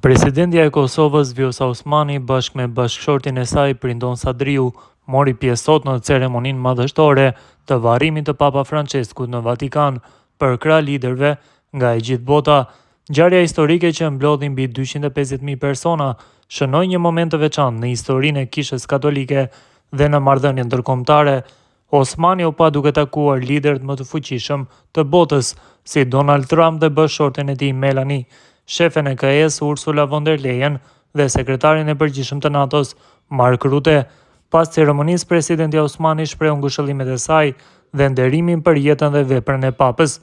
Presidentja e Kosovës, Vjosa Osmani, bashkë me bashkëshortin e saj, Prindon Sadriu, mori pjesë sot në ceremoninë madhështore të varrimit të Papa Françeskut në Vatikan, përkrah liderëve nga e gjithë bota. Ngjarja historike që mblodhi mbi 250.000 persona shënoi një moment të veçantë në historinë e Kishës Katolike dhe në marrëdhëniet ndërkombëtare. Osmani u pa duke takuar liderët më të fuqishëm të botës, si Donald Trump dhe bashkëshorten e tij Melanie, shefen e KE-së Ursula von der Leyen dhe sekretarin e përgjithshëm të NATO-s, Mark Rutte. Pas ceremonisë, presidentja Osmani shprehu ngushëllimet e saj dhe nderimin për jetën dhe veprën e Papës.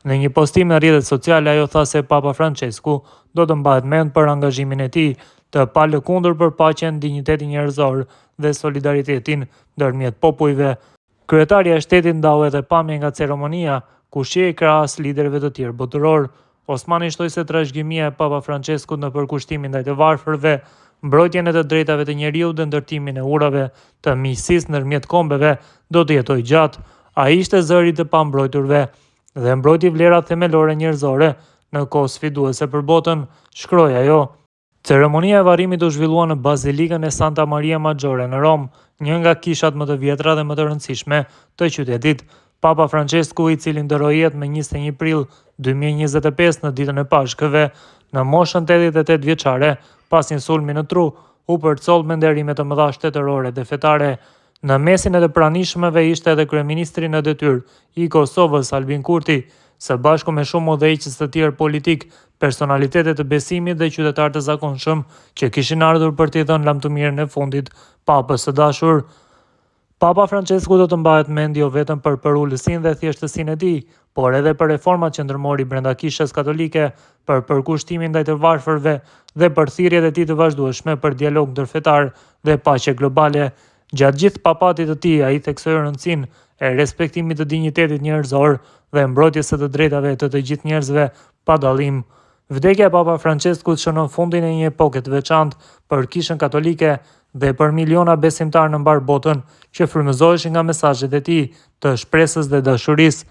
Në një postim në rrjetet sociale, ajo tha se Papa Françesku do të mbahet mend për angazhimin e tij të palëkundur për paqen, dinjitetin njerëzor dhe solidaritetin ndërmjet popujve. Kryetarja e shtetit ndau edhe pamje nga ceremonia, ku shihej krahas liderëve të tjerë botërorë. Osmani shtoi se trashëgimia e Papa Françeskut në përkushtimin ndaj të varfërve, mbrojtjen e të drejtave të njeriut dhe ndërtimin e urave të miqësisë ndërmjet kombeve do të jetojë gjatë. Ai ishte zëri i të pambrojturve dhe mbrojti vlerat themelore njerëzore në kohë sfiduese për botën, shkroi ajo. Ceremonia e varrimit u zhvillua në Bazilikën e Santa Maria Maggiore në Romë, një nga kishat më të vjetra dhe më të rëndësishme të qytetit. Papa Françesku, i cili ndërroi jetë më 21 prill 2025 në ditën e Pashkëve, në moshën 88 vjeçare, pas një sulmi në tru, u përcoll me nderime të mëdha shtetërore dhe fetare. Në mesin e të pranishmëve ishte edhe kryeministri në detyrë i Kosovës, Albin Kurti, së bashku me shumë udhëheqës të tjerë politikë, personalitete të besimit dhe qytetarë të zakonshëm që kishin ardhur për t'i dhënë lamtumirën e fundit Papës së dashur. Papa Françesku do të mbahet mend jo vetëm për përulësinë dhe thjeshtësinë e tij, por edhe për reformat që ndërmori brenda Kishës Katolike, për përkushtimin ndaj të varfërve dhe për thirrjet e tij të vazhdueshme për dialog ndërfetar dhe paqe globale. Gjatë gjithë papatit të tij, ai theksoi rëndësinë e respektimit të dinjitetit njerëzor dhe mbrojtjes së të drejtave të të gjithë njerëzve pa dallim. Vdekja e Papa Françeskut shënon fundin e një epoke të veçantë për Kishën Katolike dhe për miliona besimtarë në mbarë botën që frymëzoheshin nga mesazhet e tij të shpresës dhe dashurisë.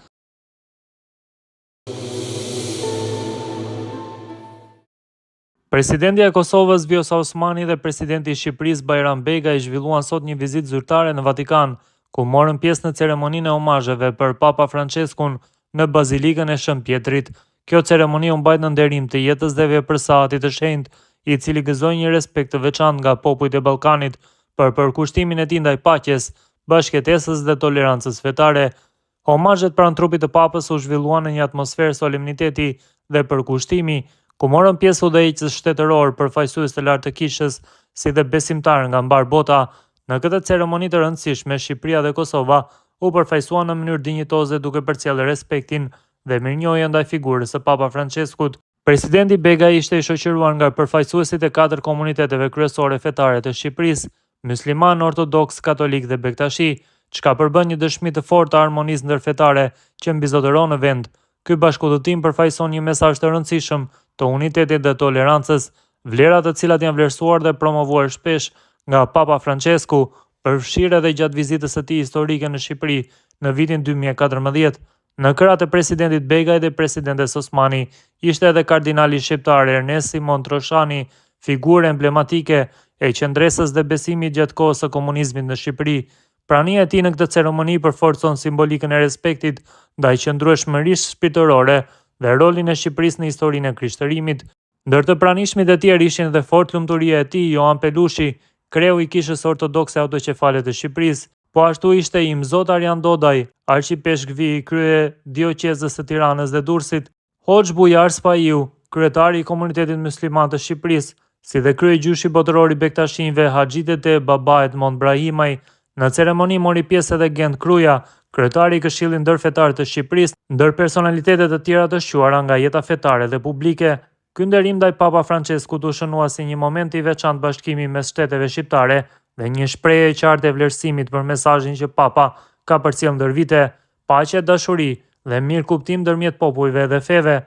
Presidentja e Kosovës, Vjosa Osmani dhe presidenti i Shqipërisë, Bajram Begaj zhvilluan sot një vizitë zyrtare në Vatikan, ku morën pjesë në ceremoninë e homazheve për Papa Françeskun në Bazilikën e Shën Pjetrit. Kjo ceremoni u mbajt në nderim të jetës dhe veprës së Atit të Shenjtë, i cili gëzoi një respekt të veçantë nga popujt e Ballkanit për përkushtimin e tij ndaj paqes, bashkëjetesës dhe tolerancës fetare. Homazhet pranë trupit të Papës u zhvilluan në një atmosferë solemniteti dhe përkushtimi, ku morën pjesë udhëheqës shtetërorë, përfaqësues të lartë të kishës, si dhe besimtarë nga mbarë bota. Në këtë ceremoni të rëndësishme, Shqipëria dhe Kosova u përfaqësuan në mënyrë dinjitoze duke përcjellë respektin dhe mirënjohjen ndaj figurës së Papa Françeskut. Presidenti Begaj ishte i shoqëruar nga përfaqësuesit e katër komuniteteve kryesore fetare të Shqipërisë, myslimanë, ortodoksë, katolikë dhe bektashi, çka përbën një dëshmi të fortë të harmonisë ndërfetare që mbizotëron në vend. Ky bashkudhëtim përfaqëson një mesazh të rëndësishëm të unitetit dhe tolerancës, vlera të cilat janë vlerësuar dhe promovuar shpesh nga Papa Françesku, përfshirë edhe gjatë vizitës së tij historike në Shqipëri në vitin 2014. Në krah të presidentit Begaj dhe presidentes Osmani ishte edhe kardinali shqiptar Ernest Simon Troshani, figurë emblematike e qëndresës dhe besimit gjatë kohës së komunizmit në Shqipëri. Prania e tij në këtë ceremoni përforcon simbolikën e respektit ndaj qëndrueshmërisë shpirtërore dhe rolin e Shqipërisë në historinë e krishtërimit. Ndër të pranishmit e tjerë ishin edhe Fortlumturia e Tij, Joan Pelushi, kreu i Kishës Ortodokse Autoqefale të Shqipërisë. Po ashtu ishte Imzot Arjan Dodaj, arqipeshkvi i Kryedioqezës së Tiranës dhe Durrësit, Hoxhë Bujar Spahiu, kryetari i Komunitetit Mysliman të Shqipërisë, si dhe Kryegjyshi Botëror i Bektashinjve, Haxhi Dede Baba Edmond Brahimaj. Në ceremoni mori pjesë edhe Gent Kruja, kryetari i Këshillit Ndërfetar të Shqipërisë, ndër personalitete të tjera të shquara nga jeta fetare dhe publike. Ky nderim ndaj Papa Françeskut u shënua si një moment i veçantë bashkimi mes shteteve shqiptare dhe një shprehje e qartë e vlerësimit për mesazhin që Papa ka përcjellë ndër vite, paqe, dashuri dhe mirëkuptim ndërmjet popujve dhe feve.